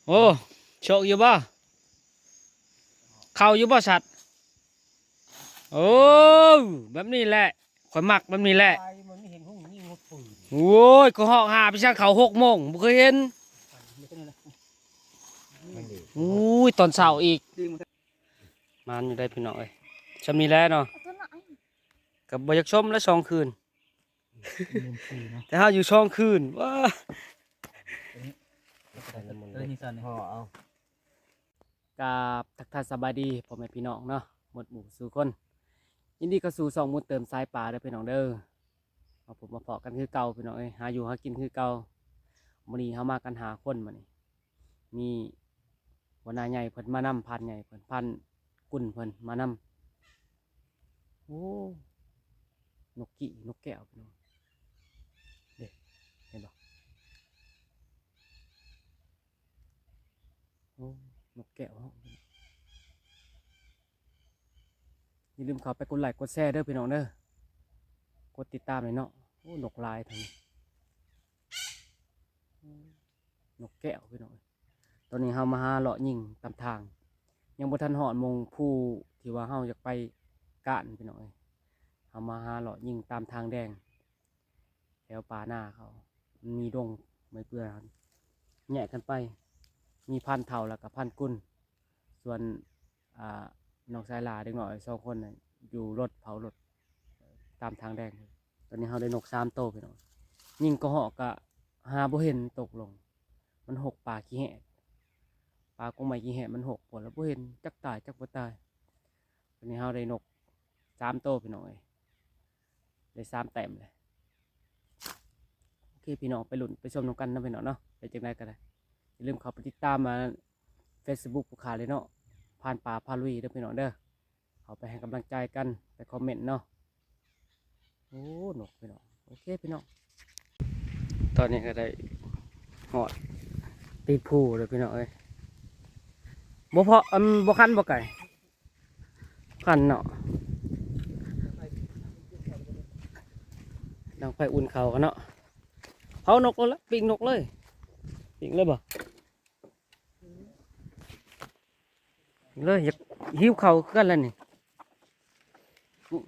ໂອ້ ໂຊກຢູ່ບໍ່? ເຂົ້າຢູ່ບໍ່ສັດ? ໂອ້ ແບບນີ້ແຫຼະ ຂ້ອຍມັກແບບນີ້ແຫຼະ. ໂອ້ຍ ຂ້ອຍຮ້ອງຫາໄປຊ່າງເຂົ້າຫົກໂມງ ບໍ່ເຄີຍເຫັນ. ໂອ້ຍ ຕອນເຊົ້າອີກ ມານຢູ່ໄດ໋ພີ່ນ້ອງເອີຍ. ຊ່ຳນີ້ແຫຼະເນາະ ກໍບໍ່ຢາກຊົມລະສອງຄືນ ແຕ່ເຮົາຢູ່ສອງຄືນ ວ້າ. ກາບທັກທາຍສະບາຍດີພໍ່ແມ່ພີ່ນ້ອງເນາະ ໝົດໝູ່ສູ່ຄົນ. ຍິນດີເຂົ້າສູ່ຊ່ອງໝູ່ເຕີມສາຍປ່າເດີພີ່ນ້ອງເດີ. ມາພົບມາພໍ້ກັນຄືເກົ່າພີ່ນ້ອງເອີຍ ຫາຢູ່ຫາກິນຄືເກົ່າ. ມື້ນີ້ເຮົາມາກັນຫ້າຄົນ ມື້ນີ້ມີຫົວໜ້າໃຫຍ່ເພິ່ນມານຳ ພານໃຫຍ່ເພິ່ນ ພານກຸນເພິ່ນມານຳ. ໂອ້ ນົກກີ້ ນົກແກ້ວພີ່ນ້ອງ ເດ້ ເຫັນບໍ່? ໂອ້ ນົກແກ້ວເນາະ. ຢ່າລືມເຂົ້າໄປກົດໄລ້ກົດແຊເດີພີ່ນ້ອງເດີ ກົດຕິດຕາມໃຫ້ເນາະ. ໂອ້ ນົກຫຼາຍທາງນີ້ ນົກແກ້ວພີ່ນ້ອງ. ຕອນນີ້ເຮົາມາຫາເລາະຍິງຕາມທາງ ຍັງບໍ່ທັນຮອດໝ່ອງພູທີ່ວ່າເຮົາຢາກໄປການພີ່ນ້ອງເອີຍ. ເຮົາມາຫາເລາະຍິງຕາມທາງແດງ ແຖວປ່ານາເຂົາ ມັນມີດົງໄມ້ເປືອຍ ແຍກກັນໄປ ມີພານເຖົ້າ ແລ້ວກໍພານກຸນ. ສ່ວນ ອ່າ ນ້ອງຊາຍຫຼ້າເດັກນ້ອຍສອງຄົນນັ້ນ ຢູ່ລົດເຜົາລົດຕາມທາງແດງ. ຕອນນີ້ເຮົາໄດ້ນົກສາມໂຕພີ່ນ້ອງ ຍິງກະຮອກກະຫາບໍ່ເຫັນຕົກລົງ ມັນຫົກປ່າຂີ້ແຫກ ປ່າກົງໄມ້ຂີ້ແຫກ ມັນຫົກໂພດ ແລ້ວບໍ່ເຫັນຈັກຕາຍຈັກບໍ່ຕາຍ. ຕອນນີ້ເຮົາໄດ້ນົກສາມໂຕພີ່ນ້ອງເອີຍ ໄດ້ສາມແຕ້ມເລີຍ. ໂອເຄພີ່ນ້ອງ ໄປລຸ້ນໄປຊົມນຳກັນເນາະພີ່ນ້ອງເນາະ. ເປັນຈັ່ງໃດກໍໄດ້ ຢ່າລືມເຂົ້າໄປຕິດຕາມ ອ່າ ເຟສບຸກຜູ້ຂ້າເລີຍເນາະ ພານປ່າພາລຸຍເດີພີ່ນ້ອງເດີ. ເຂົ້າໄປໃຫ້ກຳລັງໃຈກັນ ໄປຄອມເມັນເນາະ. ໂອ້ ນົກພີ່ນ້ອງ ໂອເຄພີ່ນ້ອງ ຕອນນີ້ກໍໄດ້ຮອດຕີນພູແລ້ວພີ່ນ້ອງເອີຍ. ບໍ່ພໍ ອັນ ບໍ່ຄັນບໍ່ໄກ່ ຄັນເນາະ ດັງໄຟອຸ່ນເຂົ້າກັນເນາະ. ເຜົານົກໂລດລະ ປີ້ງນົກເລີຍ ປີ້ງເລີຍບໍ່? ເລີຍ ຢາກ ຫິວເຂົ້າຄືກັນແຫຼະນີ້.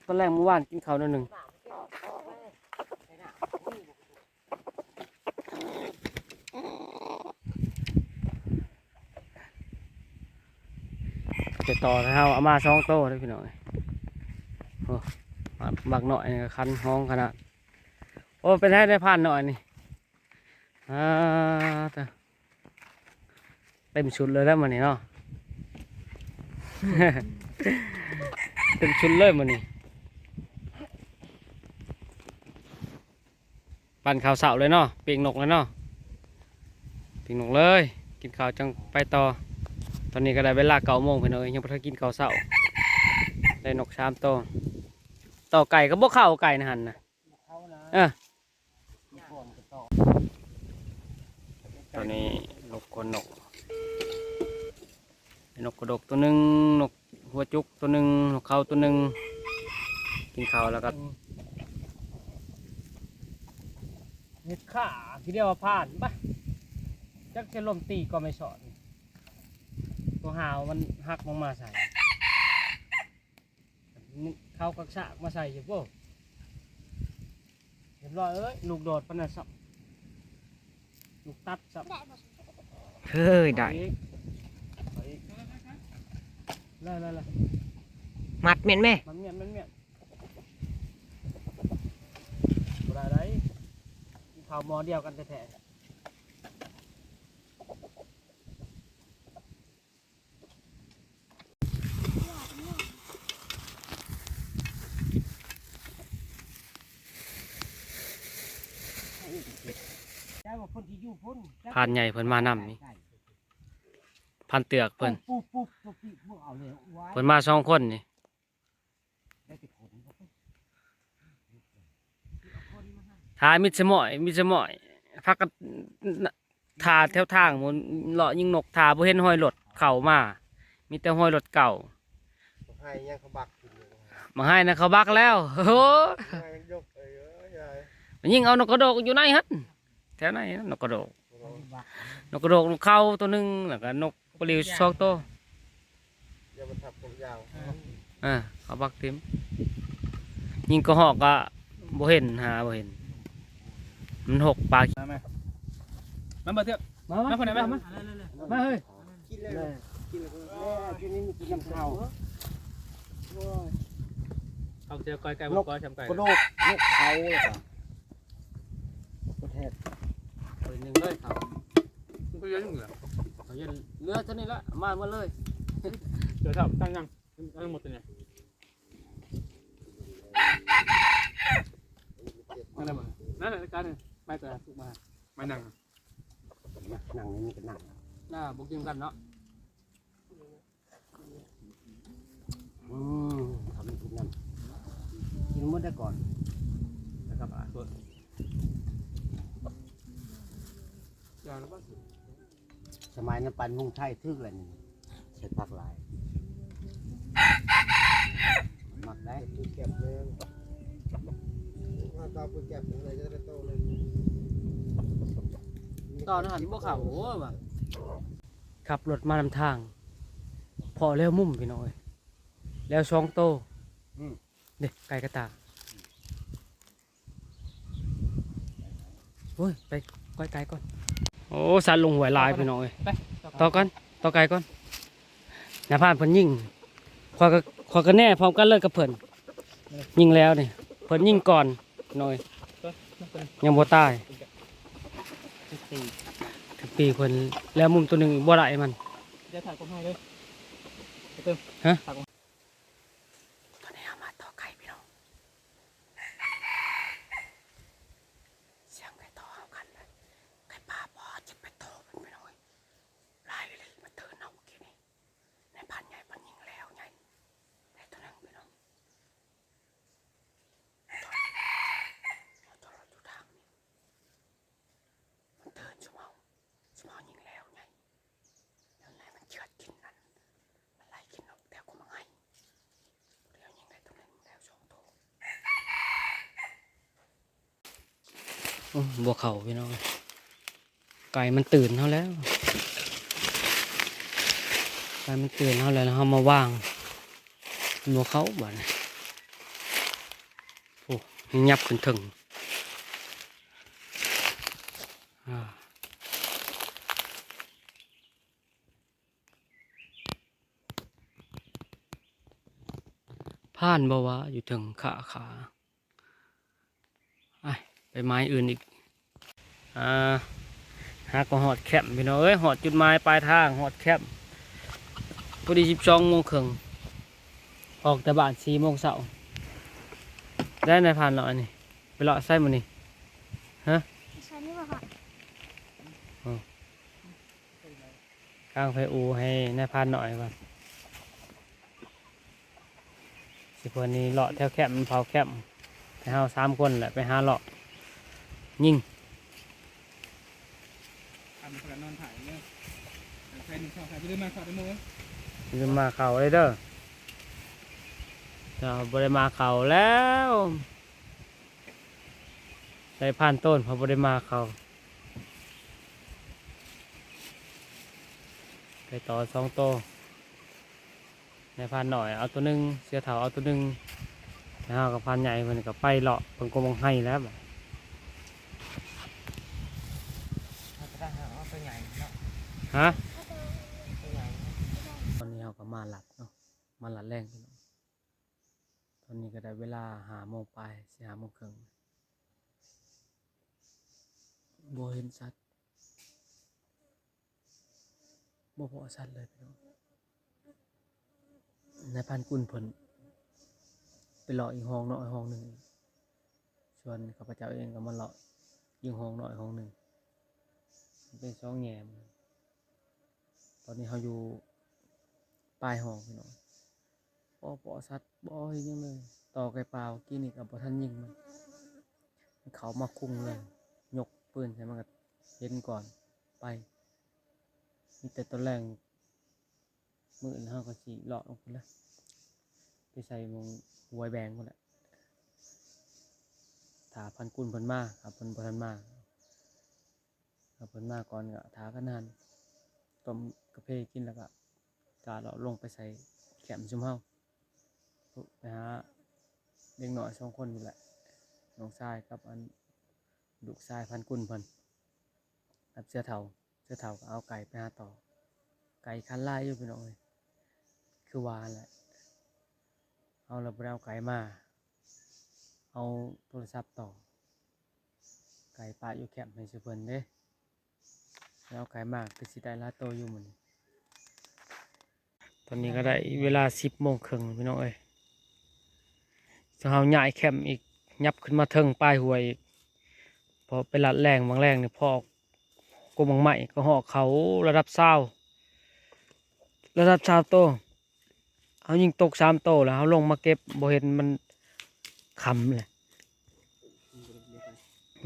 ຕອນແລງມື້ວານກິນເຂົ້າໜ້ອຍໜຶ່ງ ແຕ່ຕໍ່ເຮົາເອົາມາສອງໂຕເດີພີ່ນ້ອງ. ໂອ້ ບັກນ້ອຍນີ້ກໍຄັນຮ້ອງຂະໜາດ. ໂອ້ ເປັນໄດ້ ໄດ້ພານນ້ອຍນີ້ ອ່າ ເຕີ ເຕັມຊຸດເລີຍແຫຼະມື້ນີ້ເນາະ ເຕັມຊຸດເລີຍມື້ນີ້. ປັ້ນເຂົ້າເຊົ້າເລີຍເນາະ ປີ້ງນົກເລີຍເນາະ ປີ້ງນົກເລີຍ ກິນເຂົ້າຈັ່ງໄປຕໍ່. ຕອນນີ້ກໍໄດ້ເວລາເກົ້າໂມງພີ່ນ້ອງເອີຍ ຍັງບໍ່ທັນກິນເຂົ້າເຊົ້າ. ໄດ້ນົກສາມໂຕ ຕໍ່ໄກ່ກໍບໍ່ເຂົ້າ ໄກ່ໃນຫັ້ນນະ ເອີ. ຕອນນີ້ນົກ ກົນນົກ ນົກກະດົກໂຕໜຶ່ງ ນົກຫົວຈຸກໂຕໜຶ່ງ ນົກເຂົາໂຕໜຶ່ງ ກິນເຂົ້າແລ້ວກໍ ເຮັດຂ້າ ຄືດຽວວ່າຜ່ານປະ ຈັກຊິລົມຕີກໍໄມ່ສອດ ຕົວຫາວມັນຫັກລົງມາໃສ່. ເຂົາກັກສາກມາໃສ່ຢູ່ໂພດ ຮຽບຮ້ອຍເອີຍ ລູກໂດດປານນັ້ນຊ້ຳ ລູກຕັດຊ້ຳ. ເຮີ້ຍ ໄດ້ ໄດ້ ໄດ້ ໄດ້ ມັດແມ່ນແມ່ ມັດແມ່ນ ມັດແມ່ນ ບໍ່ໄດ້ໄດ໋ ເຂົ້າໝໍ້ດຽວກັນແທ້ໆ. ພານໃຫຍ່ເພິ່ນມານຳນີ້ ພານເຕືອກເພິ່ນ ເພິ່ນມາສອງຄົນນີ້. ຖ້າມິດສະໝ້ອຍ ມິດສະໝ້ອຍ ພາກັນຖ້າແຖວທາງພຸ້ນ ເລາະຍິງນົກ ຖ້າບໍ່ເຫັນຮອຍລົດເຂົ້າມາ ມີແຕ່ຮອຍລົດເກົ່າ. ໝາກໄຮ່ຍັງເຂົາບັກຢູ່ ໝາກໄຮ່ນະເຂົາບັກແລ້ວ. ໂອ້ຍ ໝາກໄຮ່ຍັງຍົກເອີຍ ຍິງເອົານົກກະໂດກຢູ່ໃນຫັ້ນ ແຖວໃນນັ້ນ ນົກກະໂດກ. ນົກກະໂດກ ນົກເຂົາໂຕໜຶ່ງ ແລ້ວກໍນົກປະລິວສອງໂຕ. ຢ່າມາທັບພວກຍາວ. ເອີ ເຂົາບັກຖິ້ມ. ຍິງກະຮອກກະບໍ່ເຫັນ ຫາບໍ່ເຫັນ ມັນຫົກປາ. ມາ ມາ ມາເບີດເຖືອກ ມາ ມາ ມາຄົນໃດ ມາ ມາ ມາເຮີ້ຍ. ກິນແລ້ວ ກິນແລ້ວ ກິນນີ້ ກິນນຳເຂົາ. ໂອ້ຍ ເຂົາເສຍກ້ອຍໄກ່ບໍ່ກ້ອຍ ຊ້ຳໄກ່ ກະໂດກ ນົກເຂົາ ແລ້ວກະບໍ່ແທດ ໄປໜຶ່ງເລີຍເຂົາ. ມັນກໍເຫຼືອຢູ່ນີ້ແຫຼະ ເຂົາເຫຼືອເທົ່ານີ້ລະ ມາໝົດເລີຍ. ເສືອເຖົ້າຕັ້ງຍັງ ທັງໝົດຕົວນີ້ ນັ້ນແຫຼະ ນັ້ນແຫຼະ ການນີ້ ໄມ້ຕົວນັ້ນ ໄມ້ນັ່ງ ນັ່ງນີ້ກໍນັ່ງ ໜ້າບໍ່ກິນກັນເນາະ. ອືມ ເຂົາມີກິນນຳ ກິນໝົດໄດ້ກ່ອນ ແລ້ວກໍບາດ ຢ່າລະບໍ່ ສະໄໝນັ້ນປັນຮຸງໄທຖືກແລ້ວນີ້ ໃສ່ຜັກຫຼາຍ ມັກໄດ້. ປູແກັບເລີຍ ມາຕໍ່ປູແກັບເລີຍ ຈະໄດ້ໂຕເລີຍ ຕອນຫັ້ນບໍ່ເຂົ້າ ໂອ້ຍວ່າ. ຂັບລົດມານຳທາງ ພໍ້ແລ້ວມຸມພີ່ນ້ອງເອີຍ ແລ້ວສອງໂຕ. ອືມ ເດ້ ໄກ່ກະຕ່າ. ໂອ້ຍ ໄປໄກໆກ່ອນ. ໂອ້ ສັດລົງຫ້ວຍຫຼາຍພີ່ນ້ອງເອີຍ. ໄປ ຕໍ່ກ່ອນ ຕໍ່ໄກ່ກ່ອນ. ນາຍພານເພິ່ນຍິງ ຂ້ອຍກໍ ຂ້ອຍກໍແນ່ພ້ອມກັນເລີຍກັບເພິ່ນ. ຍິງແລ້ວນີ້ ເພິ່ນຍິງກ່ອນ. ນ້ອຍ ຍັງບໍ່ຕາຍ ຖືກຕີ ຖືກຕີເພິ່ນ ແລ້ວມຸມຕົວໜຶ່ງອີກບໍ່ໄດ້ມັນ. ຢ່າຖ່າຍກົມໃຫ້ເດີ ໄປເຕີມ ຮະ ຖ່າຍກົມ. ຕອນນີ້ເຮົາມາຕໍ່ໄກ່ພີ່ນ້ອງ ສຽງໄກ່ຕໍ່ເຮົາກັນ ໄກ່ປ່າບໍ່ ເຈັດແປດໂຕ ພີ່ນ້ອງເອີຍ ຫຼາຍອີ່ຫຼີ ມັນຕື່ນເຮົາເມື່ອກີ້ນີ້. ນາຍພານໃຫຍ່ເພິ່ນຍິງແລ້ວໃຫຍ່ ໄດ້ຕົວໜຶ່ງພີ່ນ້ອງ. ເຮົາຈອດລົດຢູ່ທາງນີ້ ມັນຕື່ນຊຸມເຮົາ ຊຸມເຮົາຍິງແລ້ວໃຫຍ່ ແລ້ວໃນມັນເຈື່ອນກິນນັ້ນ ມັນໄລ່ກິນນົກແຖວກົກໝາກໄຮ ດຽວຍິງໄດ້ຕົວໜຶ່ງແລ້ວສອງໂຕ. ໂອ້ ບໍ່ເຂົ້າພີ່ນ້ອງ ໄກ່ມັນຕື່ນເຮົາແລ້ວ ໄກ່ມັນຕື່ນເຮົາແລ້ວ ເຮົາມາວາງ ມັນບໍ່ເຂົ້າບາດນີ້. ໂອ້ ຍັບຂຶ້ນເທິງ ອາ ຜ່ານບໍ່ວ່າຢູ່ເທິງຂາຂາ. ໄປ ໄປໄມ້ອື່ນອີກ. ອ່າ ຫາກໍຮອດແຄມພີ່ນ້ອງເອີຍ ຮອດຈຸດໝາຍປາຍທາງ ຮອດແຄມ ພໍດີສິບສອງໂມງເຄິ່ງ ອອກແຕ່ບ້ານສີ່ໂມງເຊົ້າ. ໄດ້ນາຍພານນ້ອຍນີ້ ໄປເລາະໃສມື້ນີ້ ຮະ? ໃສນີ້ບໍ່ພະ? ອໍ ກາງໄຟອູໃຫ້ນາຍພານນ້ອຍກ່ອນ ຊິເພິ່ນນີ້ເລາະແຖວແຄມ ເຜົາແຄມ ໃຫ້ເຮົາສາມຄົນແຫຼະໄປຫາເລາະຍິງ. ອ່າ ພາກັນນອນຖ້າຢູ່ເດີ ໃຄໜຶ່ງເຂົ້າ ຢ່າລືມມາເຂົ້າເດີ ມື້ ຢ່າລືມມາເຂົ້າເດີ ເຈົ້າບໍ່ໄດ້ມາເຂົ້າແລ້ວ. ໄດ້ພານໂຕນ ເຂົາບໍ່ໄດ້ມາເຂົ້າ ໄກ່ຕໍ່ສອງໂຕ ນາຍພານນ້ອຍເອົາໂຕໜຶ່ງ ເສືອເຖົ້າເອົາໂຕໜຶ່ງ ແລ້ວເຮົາກັບພານໃຫຍ່ເພິ່ນກໍໄປເລາະເບິ່ງກົກໝາກໄຮແລ້ວບາດ ຮະ? ຕອນນີ້ເຮົາກໍມາລັດເນາະ ມາລັດແລງພີ່ນ້ອງ. ຕອນນີ້ກໍໄດ້ເວລາຫ້າໂມງປາຍ ສີ່ຫ້າໂມງເຄິ່ງ ບໍ່ເຫັນສັດ ບໍ່ພໍ້ສັດເລີຍພີ່ນ້ອງ. ນາຍພານກຸນເພິ່ນໄປເລາະອີກຮ່ອງນ້ອຍຮ່ອງໜຶ່ງ ສ່ວນຂ້າພະເຈົ້າເອງກໍມາເລາະອີກຮ່ອງນ້ອຍຮ່ອງໜຶ່ງ ເປັນສອງແງ່ມ. ຕອນນີ້ເຮົາຢູ່ປາຍຮ່ອງພີ່ນ້ອງ ບໍ່ພໍ້ສັດ ບໍ່ເຫັນຫຍັງເລີຍ ຕໍ່ໄກ່ປ່າເມື່ອກີ້ນີ້ກໍບໍ່ທັນຍິງມັນ ມັນເຂົ້າມາຄຸງເລີຍ ຍົກປືນໃສ່ມັນກໍເຫັນກ່ອນໄປ. ມີແຕ່ຕອນແລງ ມື້ອື່ນເຮົາກໍຊິເລາະລົງພຸ້ນລະ ໄປໃສ່ໝ່ອງຫ້ວຍແບງພຸ້ນລະ ຖ້າພານກຸນເພິ່ນມາ ຖ້າເພິ່ນບໍ່ທັນມາ ຖ້າເພິ່ນມາກ່ອນກໍຖ້າກັນຫັ້ນ ຕົ້ມກາເຟກິນ ແລ້ວກໍກະເລາະລົງໄປໃສ່ແຄມຊຸມເຮົາ ໄປຫາເດັກນ້ອຍສອງຄົນນີ້ແຫຼະ ນ້ອງຊາຍກັບອັນ ລູກຊາຍພັນກຸນເພິ່ນ ກັບເສືອເຖົ້າ. ເສືອເຖົ້າກໍເອົາໄກ່ໄປຫາຕໍ່ ໄກ່ຄັນຫຼາຍຢູ່ພີ່ນ້ອງເອີຍ ຄືວ່າຫັ້ນແຫຼະ ເຮົາລະບໍ່ໄດ້ເອົາໄກ່ມາ ເອົາໂທລະສັບຕໍ່ ໄກ່ປະຢູ່ແຄມໃຫ້ຊຸເພິ່ນເດ້ ແລ້ວເອົາໄກ່ມາຄືຊິໄດ້ຫຼາຍໂຕຢູ່ມື້ນີ້. ຕອນນີ້ກໍໄດ້ເວລາສິບໂມງເຄິ່ງພີ່ນ້ອງເອີຍ ເຮົາຍ້າຍແຄມອີກ ຫຍັບຂຶ້ນມາເທິງປາຍຫ້ວຍອີກ ເພາະໄປລັດແລງ ບາງແລງນີ້ພໍອອກ ກົກໝາກໄມ້ ກໍຮອກເຂົ້າລະດັບຊາວ ລະດັບຊາວໂຕ ເຮົາຍິງຕົກສາມໂຕ ແລ້ວເຮົາລົງມາເກັບ ບໍ່ເຫັນ ມັນຄ່ຳແຫຼະ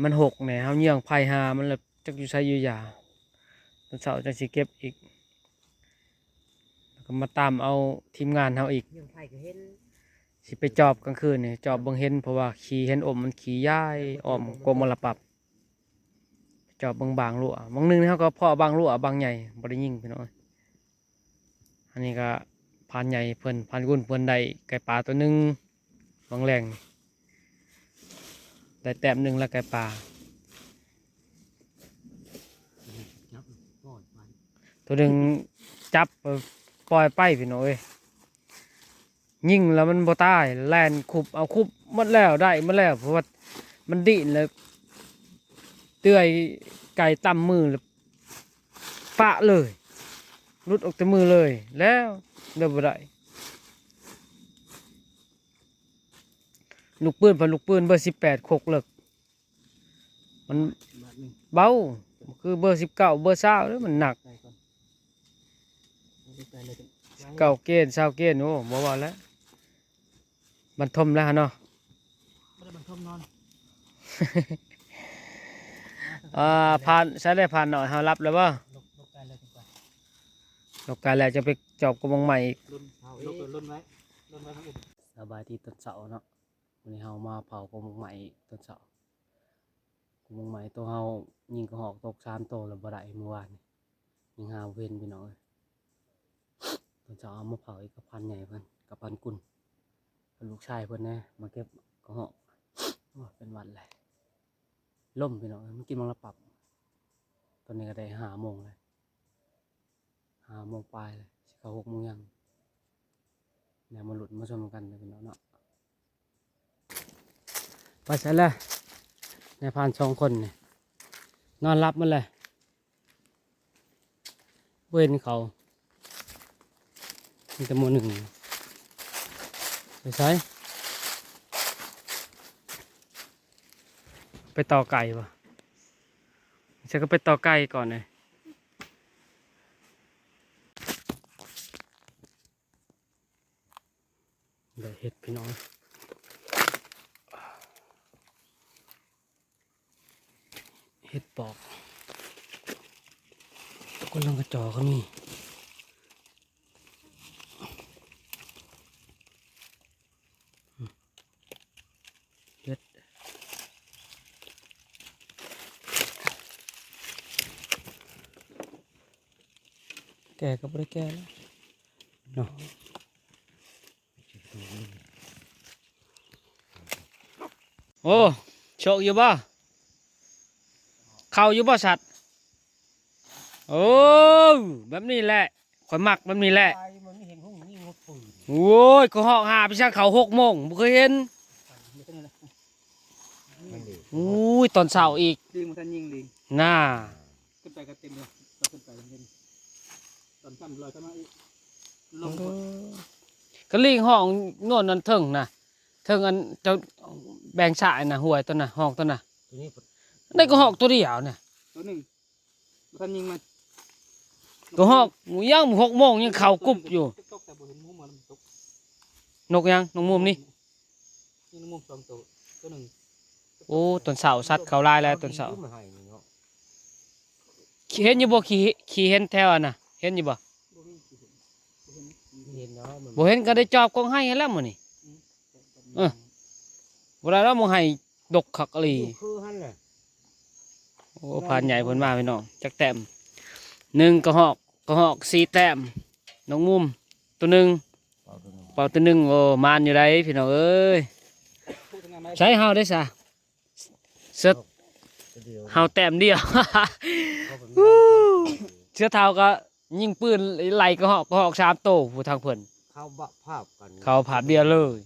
ມັນຫົກແດ່ ເຮົາເຍືອງໄຟຫາມັນ ແລ້ວຈັກຢູ່ໃສຢູ່ຢາ ຕອນເຊົ້າຈັ່ງຊິເກັບອີກ ແລ້ວກໍມາຕາມເອົາທີມງານເຮົາອີກ ເຍືອງໄຟກໍເຫັນ ຊິໄປຈອບກາງຄືນນີ້ ຈອບເບິ່ງເຫັນ ເພາະວ່າຂີ້ເຫັນອົມມັນຂີ້ຢາຍອ້ອມກົກໝາກລະປັບ ຈອບເບິ່ງບາງລົວ ບາງໜຶ່ງເຮົາກໍພໍບາງລົວບາງໃຫຍ່ ບໍ່ໄດ້ຍິງພີ່ນ້ອງເອີຍ. ອັນນີ້ກໍພານໃຫຍ່ເພິ່ນ ພານກຸນເພິ່ນໄດ້ໄກ່ປາໂຕໜຶ່ງ ບາງແລງ ໄດ້ແຕ້ມໜຶ່ງແລ້ວໄກ່ປາ ໂຕໜຶ່ງຈັບ ປ່ອຍໄປພີ່ນ້ອງເອີຍ ຍິງແລ້ວມັນບໍ່ຕາຍ ແລ່ນຄຸບເອົາ ຄຸບໝົດແລ້ວ ໄດ້ໝົດແລ້ວ ເພາະວ່າມັນດີ້ນແລ້ວ ເຈື່ອຍໄກ່ຕຳມືແລ້ວ ປະເລີຍ ຫຼຸດອອກແຕ່ມືເລີຍ ແລ້ວ ເລີຍບໍ່ໄດ້ ລູກປືນ ເພິ່ນລູກປືນເບີສິບແປດ ຄົກເລິກ ມັນເບົາ ຄືເບີສິບເກົ້າ ເບີຊາວເດ້ ມັນໜັກ ສິບເກົ້າເກນ ຊາວເກນ ໂອ້ ບໍ່ເວົ້າແລ້ວ ບັນທົມແລ້ວຫັ້ນເນາະ ບໍ່ໄດ້ບັນທົມນອນ ອ່າ ຜ່ານ ໃສໄດ້ ຜ່ານໜ້ອຍ ເຮົາລັບແລ້ວບໍ່? ລົກ ລົກໄກແລ້ວຈຶ່ງໄປ ລົກໄກແລ້ວຈະໄປຈອບກົກໝາກໄມ້ອີກ ລຸ້ນ ລຸ້ນໄວ້ ລຸ້ນໄວ້ທາງອື່ນ ສະບາຍດີຕອນເຊົ້າເນາະ ມື້ນີ້ເຮົາມາເຜົາກົກໝາກໄມ້ຕອນເຊົ້າ ກົກໝາກໄມ້ໂຕເຮົາຍິງກະຮອກຕົກສາມໂຕແລ້ວບໍ່ໄດ້ມື້ວານນີ້ ຍັງຫາບໍ່ເຫັນພີ່ນ້ອງເອີຍ ຕອນເຊົ້າເອົາມາເຜົາອີກກັບພານໃຫຍ່ເພິ່ນ ກັບພານກຸນ ກັບລູກຊາຍເພິ່ນແດ່ ມາເກັບກະຮອກ ໂອ້ຍ ເປັນຫວັດແຫຼະ ລົມພີ່ນ້ອງເອີຍ ມາກິນໝາກລະປັບ ຕອນນີ້ກໍໄດ້ຫ້າໂມງແລ້ວ ຫ້າໂມງປາຍແລ້ວ ຊິເຂົ້າຫົກໂມງຍັງ ແນວມາລຸ້ນມາຊົມກັນເດີພີ່ນ້ອງເນາະ ໄປໃສລະ ນາຍພານສອງຄົນນີ້ ນອນຫຼັບໝົດແລ້ວ ບໍ່ເຫັນເຂົາ ມີແຕ່ໝູ່ໜຶ່ງ ໄປໃສ ໄປຕໍ່ໄກ່ບໍ່? ຊັ້ນກໍໄປຕໍ່ໄກ່ກ່ອນເລີຍ ໄດ້ເຫັດພີ່ນ້ອງ ເຫັດປອກ ກົດລັງກະຈໍກໍມີ ເຫັດ ແກ່ກໍບໍ່ໄດ້ແກ່ແລ້ວເນາະ. ໂອ້ ໂຊກຢູ່ບໍ່? ເຂົ້າຢູ່ບໍ່ສັດ? ໂອ້ ແບບນີ້ແຫຼະ ຂ້ອຍມັກແບບນີ້ແຫຼະ. ໂອ້ຍ ກະຮອກຫາໄປຊ່າງເຂົ້າຫົກໂມງ ບໍ່ເຄີຍເຫັນ. ໂອ້ຍ ຕອນເຊົ້າອີກ ລີງບໍ່ທັນຍິງລີງ ນ່າ ຂຶ້ນໄປກໍເຕັມແລ້ວ ເຂົາຂຶ້ນໄປເຫັນ ຕອນຄ່ຳລອຍຂຶ້ນມາອີກ ລົງ ເອີ ກະລີງຫ້ອງໂນ້ນນັ້ນເທິງນະ ເທິງອັນເຈົ້າແບ່ງສາຍນະ ຫ້ວຍຕົວນະ ຫ້ອງຕົວນະ ໂຕນີ້ ໄດ້ກະຮອກຕົວດຽວນະ ໂຕໜຶ່ງ ບໍ່ທັນຍິງມັນ ກະຮອກຍັງຫົກໂມງຍັງເຂົ້າກຸບຢູ່ ຕົກແຕ່ບໍ່ເຫັນໝູມາ ມັນຕົກ ນົກຫຍັງ? ນົກມຸມນີ້ ຍິງນົກມຸມສອງໂຕ ໂຕໜຶ່ງ ໂອ້ ຕອນເຊົ້າສັດເຂົ້າຫຼາຍແລ້ວຕອນເຊົ້າ ເຫັນຢູ່ບໍ່? ຂີ້ ຂີ້ເຫັນແຖວອັນນະ ເຫັນຢູ່ບໍ່? ບໍ່ມີ ບໍ່ເຫັນ ບໍ່ເຫັນເນາະ ມັນ ບໍ່ເຫັນກໍໄດ້ຈອບກົກໄຮ່ຫັ້ນແຫຼະມື້ນີ້ ອືມ ເອີ ບໍ່ໄດ້ແລ້ວ ໝົງໄຮ່ດົກຄັກອີ່ຫຼີ ຢູ່ຄືຫັ້ນແຫຼະ. ອ້ ພານໃຫຍ່ເພິ່ນມາພີ່ນ້ອງ ຈັກແຕ້ມ ໜຶ່ງກະຮອກ ກະຮອກສີ່ແຕ້ມ ນົກມຸມໂຕໜຶ່ງ ເປົ່າໂຕໜຶ່ງ ເປົ່າໂຕໜຶ່ງ ໂອ້ ໝານຢູ່ໃດ໋ພີ່ນ້ອງເອີຍ. ໃສເຮົາໄດ້ສະ ເສືອ ເຮົາແຕ້ມດຽວ ເສືອເຖົ້າກໍຍິງປືນໄລ່ກະຮອກ ກະຮອກສາມໂຕ ຜູ້ທາງເພິ່ນ ເຂົາບະພາບກັນ ເຂົາພາບດຽວເລີຍ.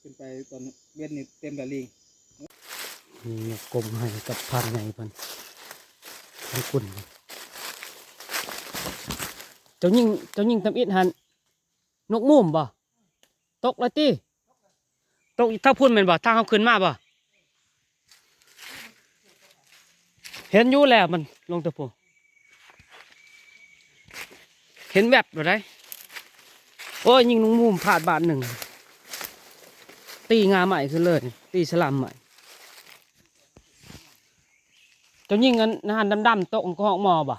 ຂຶ້ນໄປຕອນເວັນນີ້ເຕັມແລ້ວລີ້. ນີ້ນົກກົງໃຫ້ກັບພານໃຫຍ່ເພິ່ນ ທາງຄຸນ ເຈົ້າຍິງ ເຈົ້າຍິງທຳອິດຫັ້ນ ນົກມຸມບໍ່? ຕົກແລ້ວຕິ? ຕົກອີກທາງພຸ້ນແມ່ນບໍ່? ທາງເຮົາຂຶ້ນມາບໍ່? ເຫັນຢູ່ແລ້ວ ມັນລົງແຕ່ພຸ້ນ ເຫັນແວັບໂລດໃດ໋. ໂອ້ຍ ຍິງນົກມຸມພາດບາດໜຶ່ງ ຕີງ່າໄມ້ຂຶ້ນເລີຍ ຕີສະລາມໄມ້. ເຈົ້າຍິງອັນນັ້ນດຳໆ ຕົກ ກະຮອກໝໍບໍ່?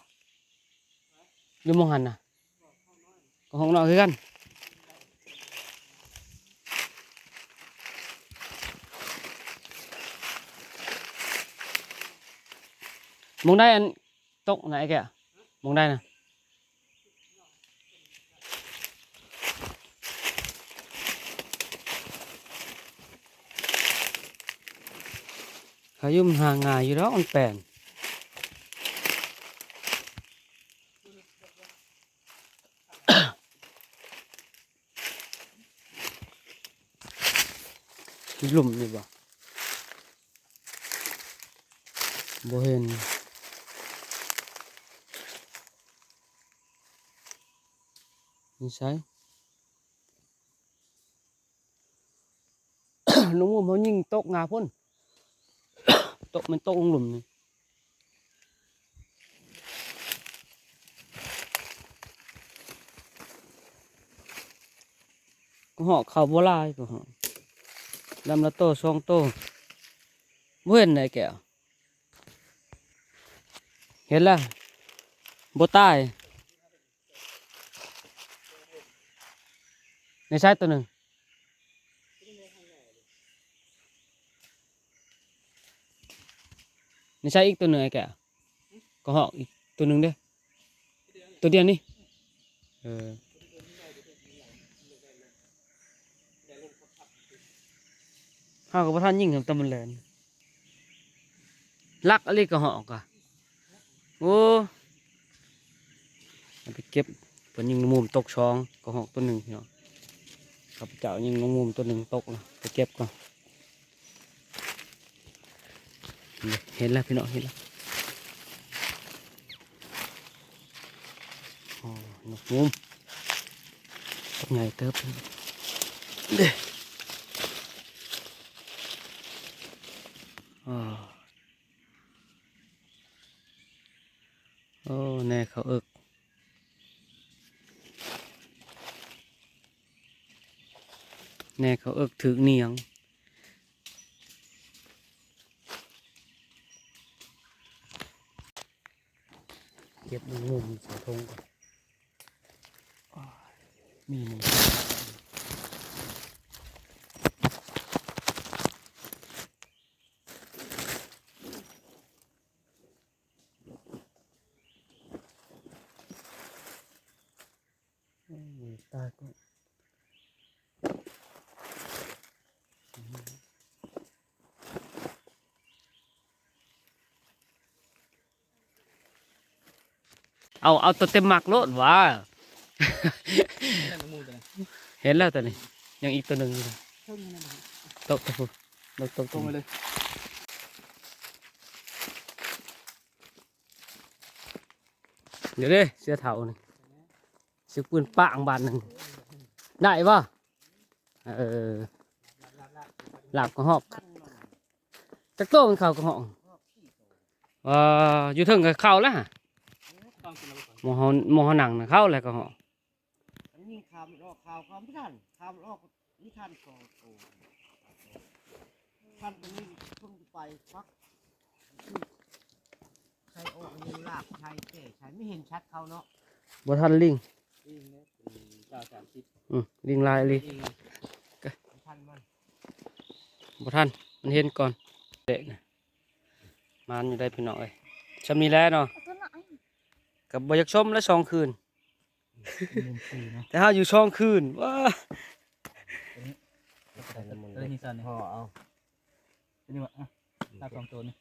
ຢູ່ໝ່ອງຫັ້ນນະ ກະຮອກນ້ອຍຄືກັນ. ໝ່ອງໃດອັນຕົກນະ ໄອ້ແກ້ວ? ໝ່ອງໃດນະ? ເຂົາຢູ່ ມັນຫາງ່າຍຢູ່ດອກ ມັນແປນ. ຫຼຸມນີ້ບໍ່? ບໍ່ເຫັນ. ນີ້ໃສ? ໜູມຸມເຮົາຍິງຕົກງາພຸ້ນ ຕົກ ມັນຕົກລົງຫຼຸມນີ້. ກະຮອກເຂົ້າບໍ່ຫຼາຍ ກະຮອກລຳລະໂຕສອງໂຕ. ບໍ່ເຫັນໃດແກ້ວ? ເຫັນແລ້ວ ບໍ່ຕາຍ. ໃນຊາຍໂຕໜຶ່ງ ໃນຊາຍອີກໂຕໜຶ່ງ ໄອ້ແກ້ວ ກະຮອກອີກໂຕໜຶ່ງເດ້ ໂຕດຽວນີ້. ເອີ ເຮົາກໍບໍ່ທັນຍິງ ແຕ່ມັນແລ່ນ ລັກອີ່ຫຼີກະຮອກກະ. ໂອ້ ເອົາໄປເກັບ ເພິ່ນຍິງນົກມຸມຕົກສອງ ກະຮອກໂຕໜຶ່ງພີ່ນ້ອງ. ຂ້າພະເຈົ້າຍິງນົກມຸມໂຕໜຶ່ງຕົກລະ ໄປເກັບກ່ອນ. ເຫັນແລ້ວພີ່ນ້ອງ ເຫັນແລ້ວ. ໂອ້ ນົກມຸມ ຕົກໃຫຍ່ເຕີບເດ້. ໂອ້ ໂອ້ ແນ່ເຂົ້າເອິກ ແນ່ເຂົ້າເອິກຖືກໜຽງ. ເກັບມຸມໃສ່ຖົງກ່ອນ. ໂອ້ຍ ມີມຸມ. ໂອ້ຍ ຕາຍກ່ອນ. ເອົາ ເອົາໂຕເຕັມໝາກໂລດຫວາ. ເຫັນແລ້ວໂຕນີ້ ຍັງອີກໂຕໜຶ່ງຢູ່. ຕົກ ຕົກ ຕົກ ຕົກ ຕົກ ຕົກໄປເລີຍ. ດຽວເດ້ ເສືອເຖົ້ານີ້ ຊິປືນປາງບາດໜຶ່ງ ໄດ້ບໍ່? ເອີ ລາບກະຮອກ ຈັກໂຕມັນເຂົ້າກະຮອກ? ເອີ ຢູ່ເທິງກໍເຂົ້າແລ້ວຫະ ໝ່ອງເຮົາ ໝ່ອງເຮົານັ່ງນະ ເຂົ້າແລ້ວກະຮອກ. ມັນຍິງຂ້າມມັນອອກ ຂ້າມ ຂ້າມບໍ່ທັນ ຂ້າມມັນອອກ ມີທັນສອງໂຕ ທັນຕົວນີ້ເພິ່ງໄປປັກ ໃສ່ອອກ ມັນຍັງລາກໃສ່ແກ່ໃສ່ ໄມ່ເຫັນຊັດເຂົາເນາະ. ບໍ່ທັນລີງ ລີງເດ້ ເປັນເກົ້າສາມສິບ ອືມ ລີງຫຼາຍອີ່ຫຼີ ລີງ ກະ ບໍ່ທັນມັນ ບໍ່ທັນ ມັນເຫັນກ່ອນເດະນະ. ໝານຢູ່ໄດ໋ພີ່ນ້ອງເອີຍ ເຊ ຊ່ຳນີ້ແຫຼະເນາະ ເອົາຕົວນ້ອຍ ກໍບໍ່ຢາກຊົມແລ້ວສອງຄືນ ມຸມສີ່ເນາະ ແຕ່ເຮົາຢູ່ສອງຄືນ ວ້າ ຕົວນີ້ ຕົວນີ້ສັ່ນນີ້ ພໍເອົາ ຕົວນີ້ວ່າ ອ່ະ ຕາສອງຕົວນີ້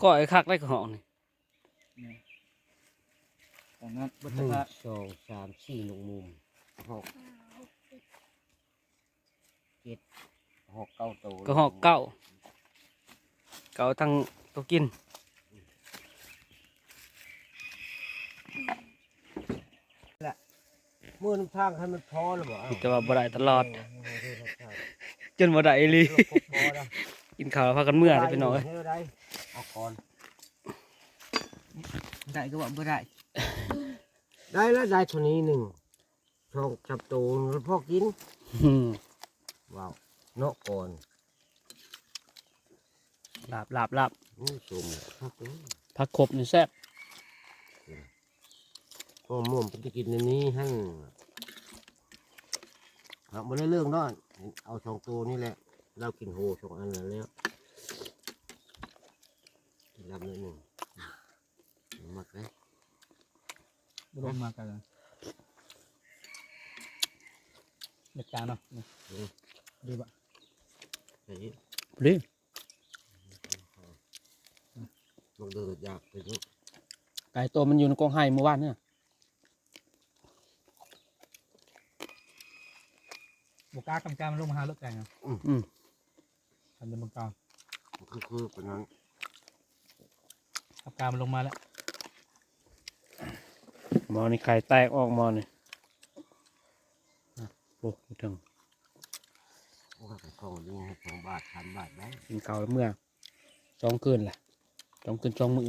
ກ້ອຍຄັກໄດ໋ ກະຮອກນີ້ ນີ້ ຕອນນັ້ນ ໜຶ່ງ ສອງ ສາມ ສີ່ ນົກມຸມ ຫົກ ເຈັດ ຫອກເກົ້າໂຕ ກະຮອກເກົ້າ ເກົ້າທັງໂຕກິນ ມື້ນຳທາງໃຫ້ມັນພໍແລ້ວບໍ່ ມີແຕ່ວ່າບໍ່ໄດ້ຕະຫຼອດ ເອີ ຍັງບໍ່ໄດ້ ຈົນບໍ່ໄດ້ອີ່ຫຼີ ບໍ່ພໍແລ້ວ ກິນເຂົ້າແລ້ວພາກັນເມືອເດີພີ່ນ້ອງເອີຍ ເອົາກ່ອນ ໄດ້ກໍວ່າບໍ່ໄດ້ ໄດ້ລະ ໄດ້ເທົ່ານີ້ໜຶ່ງ ສອງສາມໂຕ ພໍກິນ ອືມ ວ້າວ ເນາະກ່ອນ ລາບ ລາບ ລາບ ໂອ້ຍ ສົ້ມ ຄັກເລີຍ ຜັກຄົບນີ້ແຊບ ພໍມ່ວນເພິ່ນຈະກິນອັນນີ້ຫັ້ນ ຫາກບໍ່ໄດ້ເລື່ອງເນາະ ເອົາສອງໂຕນີ້ແຫຼະ ລາວກິນໂຮສອງອັນນັ້ນແລ້ວ ລາບໜ້ອຍໜຶ່ງ ມັກເດ້ ບໍ່ລົງມາກັນເລີຍ ເມັດກາງເນາະ ອືມ ດີບໍ່ ໄດ້ອີກ ດີ ມັກເດີ ຢາກໄປຢູ່ ໄກ່ໂຕມັນຢູ່ໃນກອງໄຮ່ມື້ວານນີ້ ບໍ່ກ້າກຳກາມນລົງມາຫາລົດໄກ່ນະ ອືມ ອືມ ຄັນເປັນບາງກອງ ຄື ຄືປານນັ້ນ ກັບກາມັນລົງມາແລ້ວ ໝໍນີ້ໄຂ່ແຕກອອກໝໍນີ້ ໂອ້ ເຖິງ ໂອ້ຍ ຂອງນີ້ສອງບາດ ສາມບາດໄດ້ ກິນເຂົ້າເມືອ ສອງຄືນລະ ສອງຄືນສອງມື້